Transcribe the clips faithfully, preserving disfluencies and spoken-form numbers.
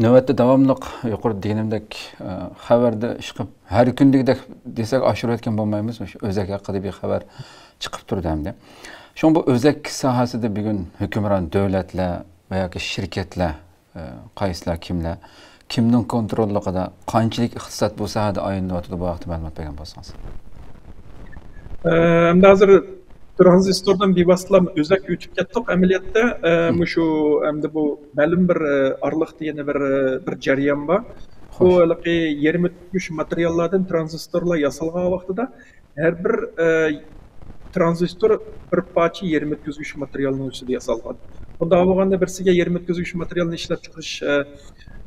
نۆۋەتتە داۋاملىق يۇقىرىدا دېگىنىمدەك، ئە، خەۋەردە ئىشقىپ، ھەر كۈندىكىدەك دېسەك ئاشۇرۇۋەتكەن بولمايمىز، مۇشۇ ئۆزەك ھەققىدە بىر خەۋەر چىقىپ تۇرىدۇ ئەمدى. شۇڭا بۇ ئۆزەك ساھەسىدە بۈگۈن ھۆكۈمران دۆلەتلەر ۋە ياكى شىركەتلەر، ئە، قايسىلار، كىملەر، كىمنىڭ كونتروللۇقىدا، قانچىلىك ئىقتىساد بۇ ساھەدە ئايلىنىۋاتىدۇ، بۇ ھەقتە مەلۇمات بەرگەن بولسىڭىز. ئە، ئەمدى ھازىر ترانزىستوردىن بىۋاسىتىلا ئۆزەككە ئۆتۈپ كەتتۇق. ئەمەلىيەتتە، ئە، مۇشۇ ئەمدى بۇ مەلۇم بىر، ئە، ئارىلىقتا يەنە بىر، ئە، بىر جەريان بار. بۇ ھېلىقى يېرىم ئۆتكۈزگۈچ ماتېرىياللاردىن ترانزىستورلار ياسالغان ۋاقتىدا ھەر بىر، ئە، ترانزىستور بىر پارچە يېرىم ئۆتكۈزگۈچ ماتېرىيالنىڭ ئۈستىدە ياسالغان. بۇنداق بولغاندا بىرسىگە يېرىم ئۆتكۈزگۈچ ماتېرىيالنى ئىشلەپ چىقىرىش، ئە،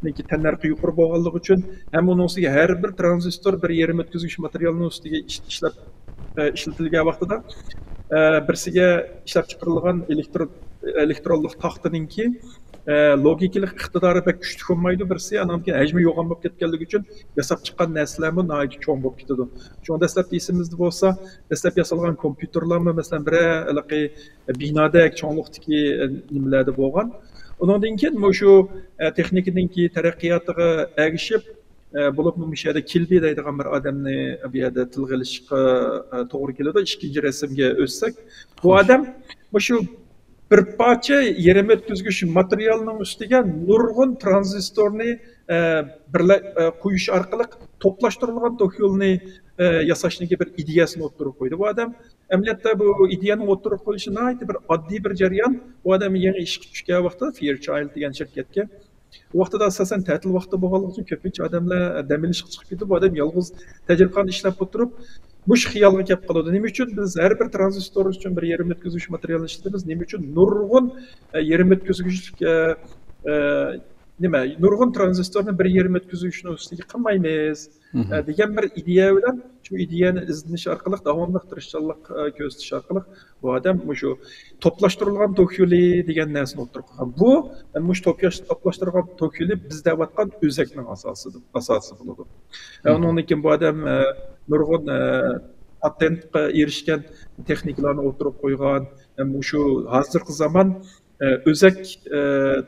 نىڭكى تەننەرخى يۇقىرى بولغانلىقى ئۈچۈن ھەم ئۇنىڭ ئۈستىگە ھەر بىر ترانزىستور بىر يېرىم ئۆتكۈزگۈچ ماتېرىيالنىڭ ئۈستىگە ئىش-، ئىشلەپ، ئە، ئىشلىتىلگەن ۋاقتىدا، ئە، بىرسىگە ئىشلەپ چىقىرىلغان ئېلېكتر-، ئېلېكترونلۇق تاختىنىڭكى، ئە، لوگىكىلىق ئىقتىدارى بەك كۈچلۈك بولمايدۇ، بىرسى، ئانان كېيىن ھەجمى يوغان بولۇپ كەتكەنلىكى ئۈچۈن ياساپ چىققان نەرسىلەرمۇ ناھايىتى چوڭ بولۇپ كېتىدۇ. شۇڭا دەسلەپتە ئېسىمىزدە بولسا، دەسلەپ ياسالغان كومپيۇتېرلارمۇ، مەسىلەن، بىرەر ھېلىقى بىنادەك چوڭلۇقتىكى، ئە، نېمىلەردە بولغان. ئۇنىڭدىن كېيىن مۇشۇ، ئە، تېخنىكىنىڭكى تەرەققىياتىغا ئەگىشىپ، ئە، بولۇپمۇ مۇشۇ يەردە كىلبى دەيدىغان بىر ئادەمنى بۇ يەردە تىلغا ئېلىشقا، ئە، توغرا كېلىدۇ. ئىككىنچى رەسىمگە ئۆتسەك، بۇ ئادەم مۇشۇ بىر پارچە يېرىم ئۆتكۈزگۈچ ماتېرىيالنىڭ ئۈستىگە نۇرغۇن ترانزىستورنى، ئە، بىرلە-، ئە، قويۇش ئارقىلىق توپلاشتۇرۇلغان توك يولىنى، ئە، ياساشنىڭكى بىر ئىدىيەسىنى ئوتتۇرىغا قويدى. بۇ ئادەم ئەمەلىيەتتە بۇ ئىدىيەنىڭ ئوتتۇرىغا قويۇلۇشى ناھايىتى بىر ئاددىي بىر جەريان. بۇ ئادەم يېڭى ئىشقا چۈشكەن ۋاقتىدا فېيرچايلد دېگەن شىركەتكە، بۇ ۋاقتىدا ئاساسەن تەتىل ۋاقتى بولغانلىقى ئۈچۈن كۆپىنچە ئادەملەر دەم ئېلىشقا چىقىپ كېتىدۇ. بۇ ئادەم يالغۇز تەجرىبىخانىدا ئىشلەپ ئولتۇرۇپ، مۇشۇ خىيالغا كەپ قالىدۇ. نېمە ئۈچۈن بىز ھەر بىر ترانزىستور ئۈچۈن بىر يېرىم ئۆتكۈزگۈچ ماتېرىيالنى ئىشلىتىمىز؟ نېمە ئۈچۈن نۇرغۇن، ئە، يېرىم ئۆتكۈزگۈچلۈك، ئە، ئە، نېمە، نۇرغۇن ترانزىستورنى بىر يېرىم ئۆتكۈزگۈچنىڭ ئۈستىگە قىلمايمىز، ئە، دېگەن بىر ئىدىيە بىلەن شۇ ئىدىيەنى ئىزدىنىش ئارقىلىق، داۋاملىق تىرىشچانلىق، ئە، كۆرسىتىش ئارقىلىق بۇ ئادەم مۇشۇ توپلاشتۇرۇلغان توك يولى دېگەن نەرسىنى ئوتتۇرىغا قويغان. بۇ، ئە، مۇشۇ توپ ياش-، توپلاشتۇرۇلغان توك يولى بىز دەۋاتقان ئۆزەكنىڭ ئاساسى، ئاساسى بولىدۇ. ئە، ئۇنىڭدىن كېيىن بۇ ئادەم، ئە، نۇرغۇن، ئە، پاتېنتقا ئېرىشكەن تېخنىكىلارنى ئوتتۇرىغا قويغان. ئە، مۇشۇ ھازىرقى زامان، ئە، ئۆزەك، ئە،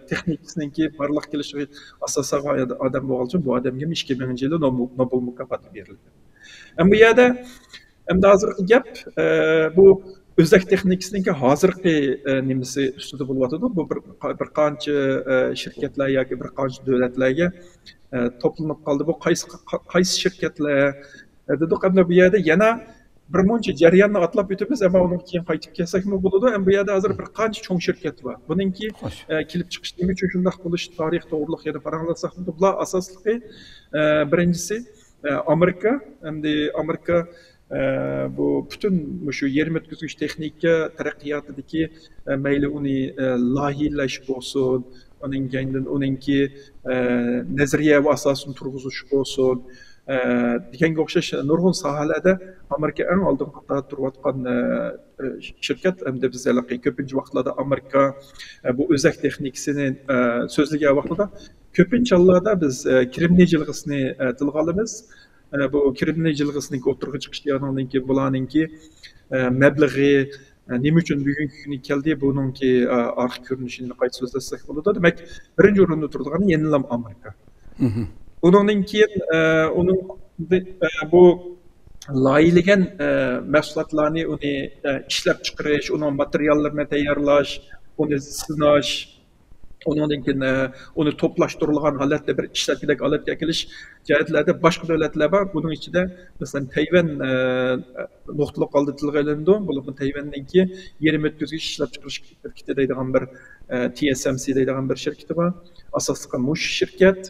تېخنىكىسىنىڭكى بارلىققا كېلىشىگە ئاساس سالغان ئادەم بولغان ئۈچۈن بۇ ئادەمگە ئىككى مىڭىنچى يىلى نوبېل، نوبېل مۇكاپاتى بېرىلدى. ئە، بۇ يەردە ئەمدى ھازىرقى گەپ، ئە، بۇ ئۆزەك تېخنىكىسىنىڭكى ھازىرقى، ئە، نېمىسى ئۈستىدە بولۇۋاتىدۇ. بۇ بىر، بىر قانچە، ئە، شىركەتلەر ياكى بىر قانچە دۆلەتلەرگە، ئە، توپلىنىپ قالدى. بۇ قايسى، قايسى شىركەتلەر، ئە، دېدۇق. ئەمدى بۇ يەردە يەنە بىر مۇنچە جەرياننى ئاتلاپ ئۆتىمىز، ئەمما ئۇنىڭغا كېيىن قايتىپ كەلسەكمۇ بولىدۇ. ئەمما بۇ يەردە ھازىر بىر قانچە چوڭ شىركەت بار. بۇنىڭكى، ئە، كېلىپ چىقىش، نېمە ئۈچۈن شۇنداق بولۇش تارىخى توغرۇلۇق يەنە پاراڭلاشساق بولىدۇ. بۇلار ئاساسلىقى، ئە، بىرىنچىسى، ئە، ئامېرىكا. ئەمدى ئامېرىكا، ئە، بۇ پۈتۈن مۇشۇ يېرىم ئۆتكۈزگۈچ تېخنىكا تەرەققىياتىدىكى، ئە، مەيلى ئۇنى، ئە، لايىھەلەش بولسۇن، ئۇنىڭ كەينىدىن ئۇنىڭكى، ئە، نەزەرىيە ئاساسىنى تۇرغۇزۇش بولسۇن، ئە، دېگەنگە ئوخشاش نۇرغۇن ساھەلەردە ئامېرىكا ئەڭ ئالدىنقى قاتاردا تۇرۇۋاتقان، ئە، ئە، شىركەت. ئەمدى بىز ھېلىقى كۆپىنچە ۋاقىتلاردا ئامېرىكا، ئە، بۇ ئۆزەك تېخنىكىسىنى، ئە، سۆزلىگەن ۋاقتىدا كۆپىنچە ھاللاردا بىز، ئە، كرېمنىي جىلغىسىنى، ئە، تىلغا ئالىمىز. ئە، بۇ كرېمنىي جىلغىسىنىڭكى ئوتتۇرىغا چىقىشى، ئانىڭدىن كېيىن بۇلارنىڭكى، ئە، مەبلىغى، ئە، نېمە ئۈچۈن بۈگۈنكى كۈنگە كەلدى، بۇنىڭكى، ئە، ئارقا كۆرۈنۈشىنى قايتا سۆزلەشسەك بولىدۇ. دېمەك، بىرىنچى ئورۇندا تۇرىدىغىنى يەنىلا ئامېرىكا. ئۇنىڭدىن كېيىن، ئە، ئۇنىڭ، ئە، بۇ لايىھىلىگەن، ئە، مەھسۇلاتلارنى ئۇنى، ئە، ئىشلەپچىقىرىش، ئۇنىڭ ماتېرىياللىرىنى تەييارلاش، ئۇنى سىناش، ئۇنىڭدىن كېيىن، ئە، ئۇنى توپلاشتۇرۇلغان ھالەتتە بىر ئىشلەتكۈدەك ھالەتكە ئەكېلىش جەھەتلەردە باشقا دۆلەتلەر بار. بۇنىڭ ئىچىدە، مەسىلەن، تەيۋەن، ئە، نۇقتىلىق ھالدا تىلغا ئېلىنىدۇ. بولۇپمۇ تەيۋەننىڭكى يېرىم ئۆتكۈزگۈچ ئىشلەپچىقىرىش شىركىتى دەيدىغان بىر، ئە، تى ئېس ئېم سى دەيدىغان بىر شىركىتى بار. ئاساسلىقى مۇشۇ شىركەت.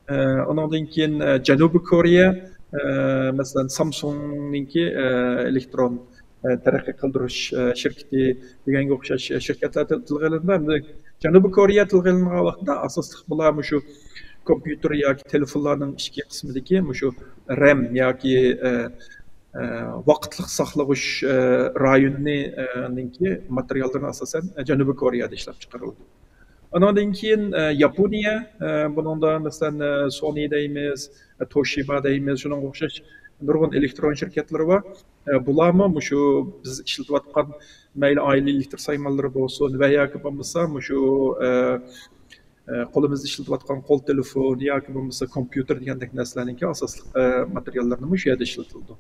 ئە، ئۇنىڭدىن كېيىن، ئە، جەنۇبىي كورېيە، ئە، مەسىلەن، سامسۇڭنىڭكى، ئە، ئېلېكترون، ئە، تەرەققىي قىلدۇرۇش، ئە، شىركىتى دېگەنگە ئوخشاش، ئە، شىركەتلەر تىل-، تىلغا ئېلىنىدۇ. ئەمدى جەنۇبىي كورېيە تىلغا ئېلىنغان ۋاقتىدا ئاساسلىق بۇلار مۇشۇ كومپيۇتېر ياكى تېلېفونلارنىڭ ئىچكى قىسمىدىكى مۇشۇ رەم ياكى، ئە، ئە، ۋاقىتلىق ساقلىغۇچ، ئە، رايونىنى، ئە، نىڭكى ماتېرىياللىرىنى ئاساسەن، ئە، جەنۇبىي كورېيەدە ئىشلەپچىقىرىلىدۇ. ئانىڭدىن كېيىن، ئە، ياپونىيە، ئە، بۇنىڭدا مەسىلەن، ئە، سونى دەيمىز، ئە، توشىبا دەيمىز، شۇنىڭغا ئوخشاش نۇرغۇن ئېلېكترون شىركەتلىرى بار. ئە، بۇلارمۇ مۇشۇ بىز ئىشلىتىۋاتقان مەيلى ئائىلە ئېلېكتر سايمانلىرى بولسۇن ۋە ياكى بولمىسا مۇشۇ، ئە، ئە، قولىمىزدا ئىشلىتىۋاتقان قول تېلېفون ياكى بولمىسا كومپيۇتېر دېگەندەك نەرسىلەرنىڭكى ئاساسلىق، ئە، ماتېرىياللىرىمۇ شۇ يەردە ئىشلىتىلىدۇ.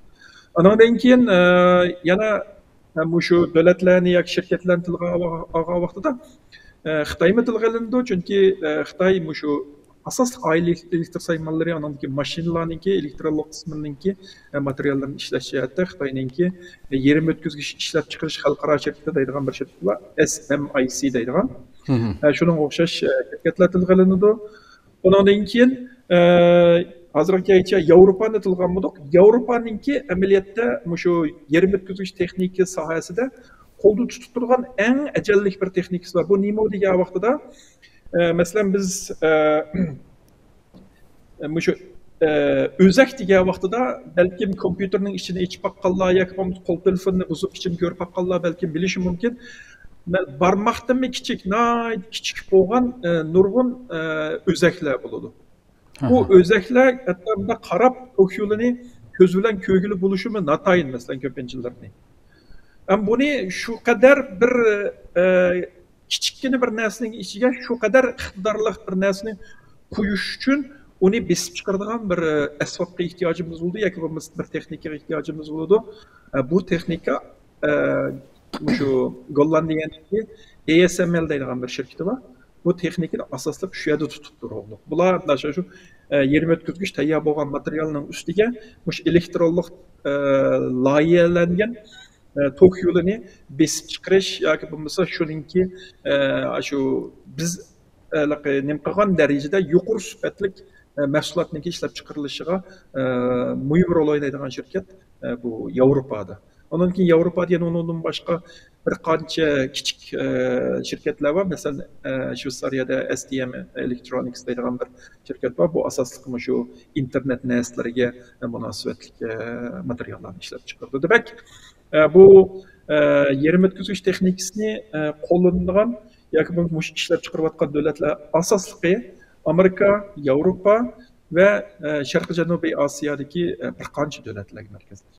ئانىڭدىن كېيىن، ئە، يەنە، ئە، مۇشۇ دۆلەتلەرنى ياكى شىركەتلەرنى تىلغا ئالغان ۋاقتىدا، ئە، خىتايمۇ تىلغا ئېلىنىدۇ، چۈنكى، ئە، خىتاي مۇشۇ ئاساسلىق ئائىلە ئېلېكتر سايمانلىرى، ئانىڭدىن كېيىن ماشىنىلارنىڭكى، ئېلېكترونلۇق قىسمىنىڭكى، ئە، ماتېرىياللىرىنى ئىشلەش جەھەتتە خىتاينىڭكى، ئە، يېرىم ئۆتكۈزگۈچ ئىشلەپچىقىرىش خەلقئارا شىركىتى دەيدىغان بىر شىركىتى بار، ئېس ئېم ئاي سى دەيدىغان. ئە، شۇنىڭغا ئوخشاش، ئە، شىركەتلەر تىلغا ئېلىنىدۇ. ئۇنىڭدىن كېيىن، ئە، ھازىرغىچە ياۋروپانى تىلغا ئالمىدۇق. ياۋروپانىڭكى ئەمەلىيەتتە مۇشۇ يېرىم ئۆتكۈزگۈچ تېخنىكا ساھەسىدە قولدا تۇتۇپ تۇرغان ئەڭ ئەجەللىك بىر تېخنىكىسى بار. بۇ نېمە دېگەن ۋاقتىدا، ئە، مەسىلەن، بىز، ئە، مۇشۇ، ئە، ئۆزەك دېگەن ۋاقتىدا بەلكىم كومپيۇتېرنىڭ ئىچىنى ئېچىپ باققانلار ياكى بولمىسا قول تېلېفونىنى بۇزۇپ ئىچىنى كۆرۈپ باققانلار بەلكىم بىلىشى مۇمكىن. مە-، بارماقتىنمۇ كىچىك، ناھايىتى كىچىك بولغان، ئە، نۇرغۇن، ئە، ئۆزەكلەر بولىدۇ. بۇ ئۆزەكلەر ھەتتا بۇنداق قاراپ توك يولىنى كۆز بىلەن كۆرگىلى بولۇشىمۇ ناتايىن، مەسىلەن، كۆپىنچىلىرىنى. ھەم بۇنى شۇ قەدەر بىر، ئە، كىچىككىنە بىر نەرسىنىڭ ئىچىگە شۇ قەدەر ئىقتىدارلىق بىر نەرسىنى قويۇش ئۈچۈن ئۇنى بېسىپ چىقىرىدىغان بىر، ئە، ئەسۋابقا ئېھتىياجىمىز بولىدۇ ياكى بولمىسا بىر تېخنىكىغا ئېھتىياجىمىز بولىدۇ. ئە، بۇ تېخنىكا، ئە، مۇشۇ گوللاندىيەنىڭكى ئېي ئېس ئېم ئېل دەيدىغان بىر شىركىتى بار. بۇ تېخنىكىنى ئاساسلىق شۇ يەردە تۇتۇپ تۇرۇۋالدۇق. بۇلار مۇشۇ، ئە، يېرىم ئۆتكۈزگۈچ تەييار بولغان ماتېرىيالنىڭ ئۈستىگە مۇشۇ ئېلېكترونلۇق، ئە، لايىھەلەنگەن، ئە، توك يولىنى بېسىپ چىقىرىش ياكى بولمىسا شۇنىڭكى، ئە، شۇ بىز، ئە، نېمە قىلغان دەرىجىدە يۇقىرى سۈپەتلىك، ئە، مەھسۇلاتنىڭكى ئىشلەپچىقىرىلىشىغا، ئە، مۇھىم رول ئوينايدىغان شىركەت، ئە، بۇ ياۋروپادا. ئۇنىڭدىن كېيىن ياۋروپادا يەنە ئۇنىڭدىن باشقا بىر قانچە كىچىك، ئە، شىركەتلەر بار. مەسىلەن، ئە، شۋېتسارىيەدە ئېس تى ئېم ئېلېكترونىكس دەيدىغان بىر شىركەت بار. بۇ ئاساسلىقى مۇشۇ ئىنتېرنېت نەرسىلىرىگە مۇناسىۋەتلىك، ئە، ماتېرىياللارنى ئىشلەپچىقىرىدۇ. دېمەك، ئە، بۇ، ئە، يېرىم ئۆتكۈزگۈچ تېخنىكىسىنى، ئە، قوللىنىدىغان ياكى بولمىسا مۇشۇ ئىشلەپچىقىرىۋاتقان دۆلەتلەر ئاساسلىقى ئامېرىكا، ياۋروپا ۋە، ئە، شەرقىي جەنۇبىي ئاسىيادىكى، ئە، بىر قانچە دۆلەتلەرگە مەركەزلەشكەن.